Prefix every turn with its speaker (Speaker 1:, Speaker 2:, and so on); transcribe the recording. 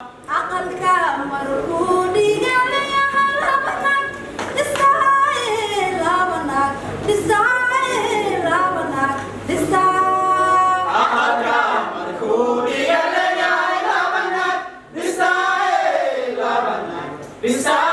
Speaker 1: Aqalka markuu dhiganayahay laba naag dhisaaye, laba naag dhisaaye, laba naag dhisaa.
Speaker 2: Aqalka markuu dhiganayahay laba naag dhisaaye, laba naag dhisaaye.